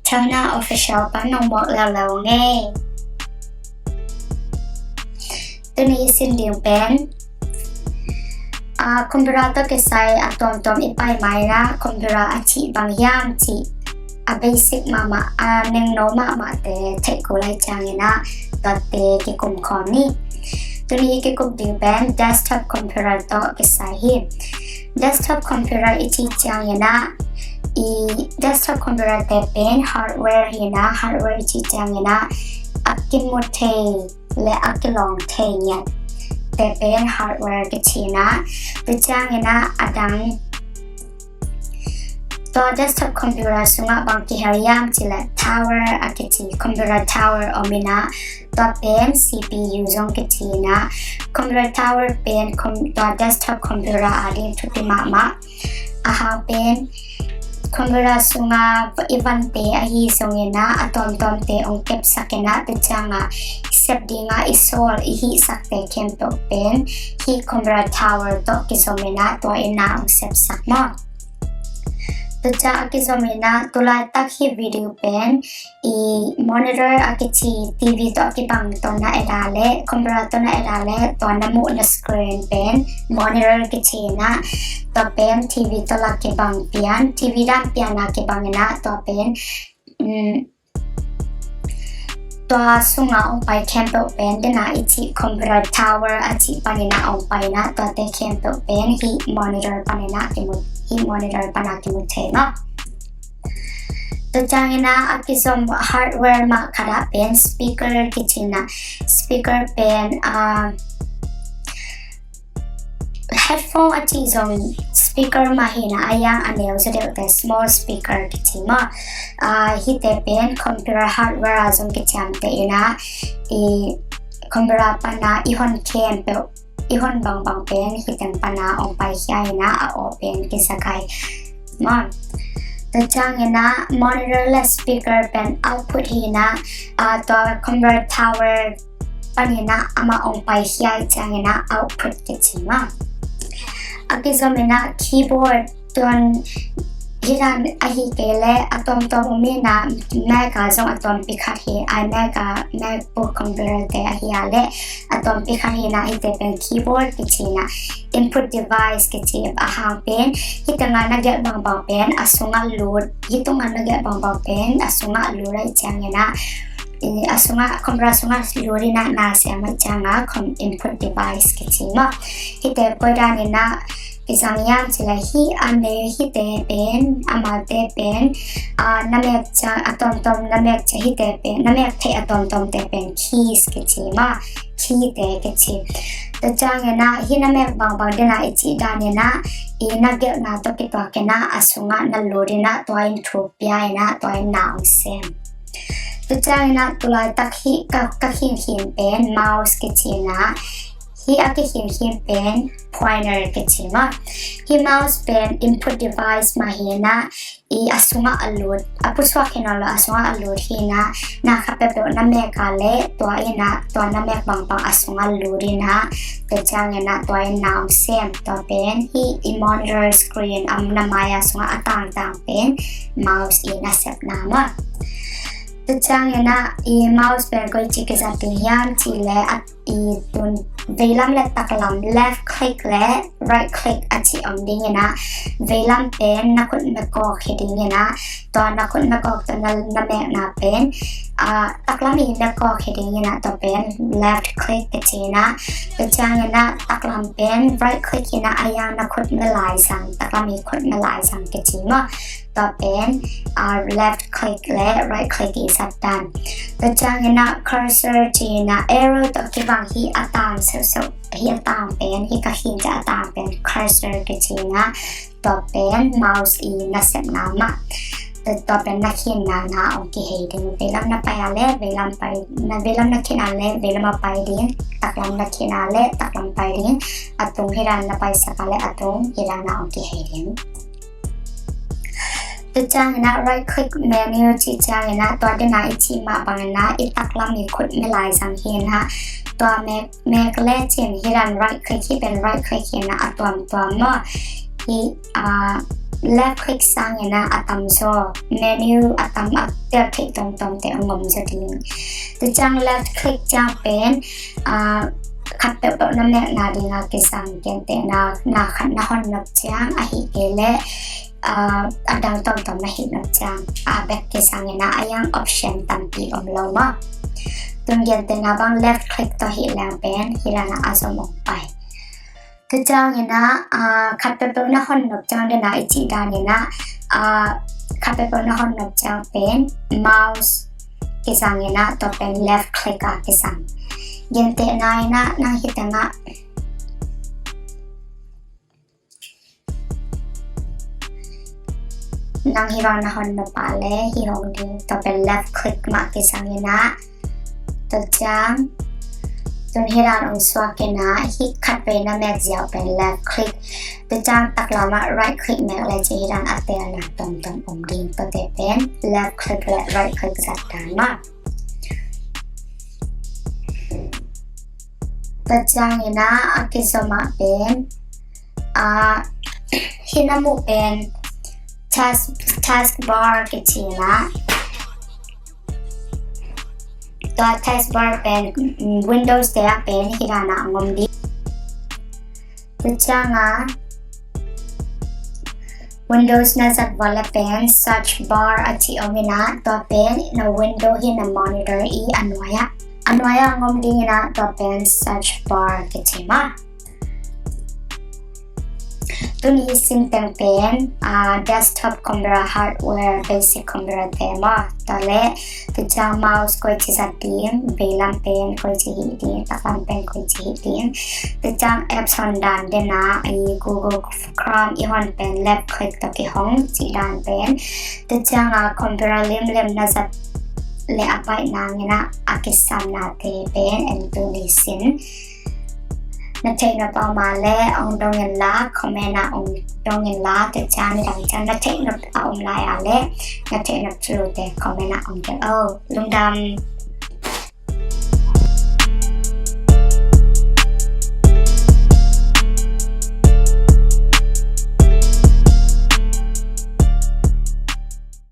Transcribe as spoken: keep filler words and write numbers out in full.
Thauna Official pan nong muak leuleu ngei. Tuni i sin ding pen, ah, computer tawh kisai a tuamtuam i pai mai na, computer a cih bang hiam cih a basic mahmah, a nengno mahmah te theih kul lai ciangin ah tuate kikum khawm ni. Tuni i kikum ding pen desktop computer tawh kisai hi. Desktop computer i cih ciangin ah, i desktop computer te pen hardware hi na, hardware i cih ciangin ah a kimu thei le a kilawng thei ngiat te pen hardware kici na. Tua ciangin ah a dang, tua desktop computer sungah bang kihel hiam cih leh tower a kici, computer tower om in ah, tua pen C P U zong kici na. Computer tower pen com-, tua desktop computer a ding thupi mahmah. A hang pen computer sunga i vante ahi zongin ah a tuamtuamte ong kepsak in ah, tua ciangah i sep dinga i sawl i hihsakte khempeuh pen hih computer tower tawh kizom in ah tua in ah ong sepsak maw. Tua ciang a kizom in ah tulaitak hih video pen i monitor a kici, T V tawh a kibang tawh na et a leh, computer tawh na et a leh, tua na muhna screen pen monitor kici na. Tua pen T V tawh la kibang pian, T V dan pian a kibang in ah tua pen, um, tua sunga ong pai khempeuh pen, dena i cih computer tower a cih panin ah ong pai na, tuate khempeuh pen hih monitor panin ah kimu, hih monitor pan a kimu thei maw. Tua ciangin ah a kizom hardware mah khat ah pen speaker kici na. Speaker pen, ah, headphone a cih zong speaker mah hi na, a yang a neu zaw deuhte small speaker kici maw. Ah, hihte pen computer hardware a zong kiciamteh in ah, i computer pan a i hon khempeuh, i hon bangbang pen hih teng pan a ong paikhia in ah a aw pen kizakai maw. Tua ciangin ah monitor le speaker pen output hi na, ah, tua computer tower panin ah amah ong paikhia i ciangin ah output kici maw. A kizom in ah keyboard, tua hih dan ahi kei leh a tuamtuam om in ah, Mac a zong a tuampi khat hi, iMac a, MacBook computer te ahi a leh a tuampi khat hi na, hihte pen keyboard kici na. Input device kici, a hang pen hih tengah na gelh bangbang pen a sungah lut, hih tungah na gelh bangbang pen a sungah lut a i ciangin ah, i, a sungah, computer sungah lut in ah na siam a i ciangah com-, input device kici maw. Hihte koi dan in ah kizang hiam cih leh hih a me, hihte pen, a malte pen, ah, na mek ciang a tuamtuam na mek ciang hihte pen, na mek theih a tuamtuamte pen keys kici maw. Key te kici. Tua ciangin ah hih na mek bangbang dena i cih dan in ah, i na gelhna tawh kituak in ah a sungah na lut in ah tua in thu pia in ah tua in na ong sem. Tua ciangin ah tulaitak hih ka, ka khinkhin pen mouse kici na. Hih a kikhinkhin pen pointer kici maw. Hih mouse pen input device mah hi na, i a sungah a lut, a pusuak hi nawn lo, a sungah a lut hi na, na khat peuhpeuh na mek a leh tua in ah, tua na mek bangbang a sungah lut in ah, tua ciangin ah tua in na ong sem, tua pen hih i monitor screen a na mai a sungah a tangtang pen mouse i nasepna maw. Tua ciangin ah i mouse pen koici kizat ding hiam cih leh a i tun veilam le taklam, left click le right click a cih om ding in ah, veilam pen na khut na kawk hi ding in ah, tua na khut na kawk tawh na, na mekna pen, ah, taklam i na kawk hi ding in ah, tua pen left click kici na. Tua ciangin ah taklam pen right click in ah a yang na khut na laizang, taklam i khut na laizang kici maw. Tua pen, ah, left click le right click i zat dan. Tua ciangin ah cursor ci na, arrow tawh kibang hih a tang seuhseuh, hih a tang pen, hih ka khin ciang a tang pen cursor kici na. Tua pen mouse i nasepna mah. Tua, tua pen na khinna na ong kihei ding. Veilam na pai a leh veilam pai, na veilam na khin a leh veilam a pai ding. Taklam na khin a leh taklam pai ding. A tung hih dan na paisak a leh a tung hih dan na ong kihei ding. Tua ciangin ah right click menu cih ciangin ah tua dena i cih mah bangin ah i taklam i khut milaizang hi na, tua mek, mek lecin hih dan right click, hih pen right click hi na, a tuamtuam maw. Hih, ah, left click sangin ah a tamzaw menu a tam a tel theih tuamtuam te a ngom zaw ding. Tua ciang left click ciang pen ah, khat peuhpeuh na mekna dingah kisang, gentehna na khat na hon nop ciang ahih kei leh ah, a dang tuamtuam na hih nop ciang a bek kisangin ah a yang option tampi om lo maw. Tun gentehna bang left click tawh hih leng pen hih dan ah a zom om pai. Tua ciangin ah ah, khat peuhpeuh na hon nop ciang dan ah i cih danin ah ah, khat peuhpeuh na hon nop ciang pen mouse kisangin ah tua pen left click ah kisang. Gentehna in ah nang hih tengah nang hih bang na hon nop a leh hih hong ding, tua pen left click mah kisangin ah. Tua ciang tun hih dan hong suakin ah hih khat vei na mek ziau pen left click. Tua ciang taklam ah right click mek leh ci hih dan a telna tuamtuam om ding, tuate pen left click leh right click zat dan maw. Tua ciangin ah a kizom ah pen ah, hih na muh pen task, task bar kici in ah. Tua task bar pen mm, Windows te ah pen hih dan ah a ngom ding. Tua ciang ah Windows na zat vua leh pen search bar a cih om in ah, tua pen na window hi na monitor i a nuai ah, a nuai ah a ngom ding in ah, tua pen search bar kici maw. Tuni i sin teng pen ah, desktop computer, hardware, basic computer te maw. Tua leh tua ciang mouse koi ci zat ding, veilam pen koi ci hih ding, taklam pen koi ci hih ding. Tua ciang apps hon dan dan ah i Google Chrome i hon pen left click tawh kihong cih dan pen. Tua ciang ah computer limlim na zat leh a baih nangin ah a kisamnate pen en tuni sin. Na theih nop a om a leh hong dong in la comment ah hong dong in la, tua ciang nidang ciang na theih nop a om lai a leh na theih nop thulute comment ah hong gelh o. Lungdam.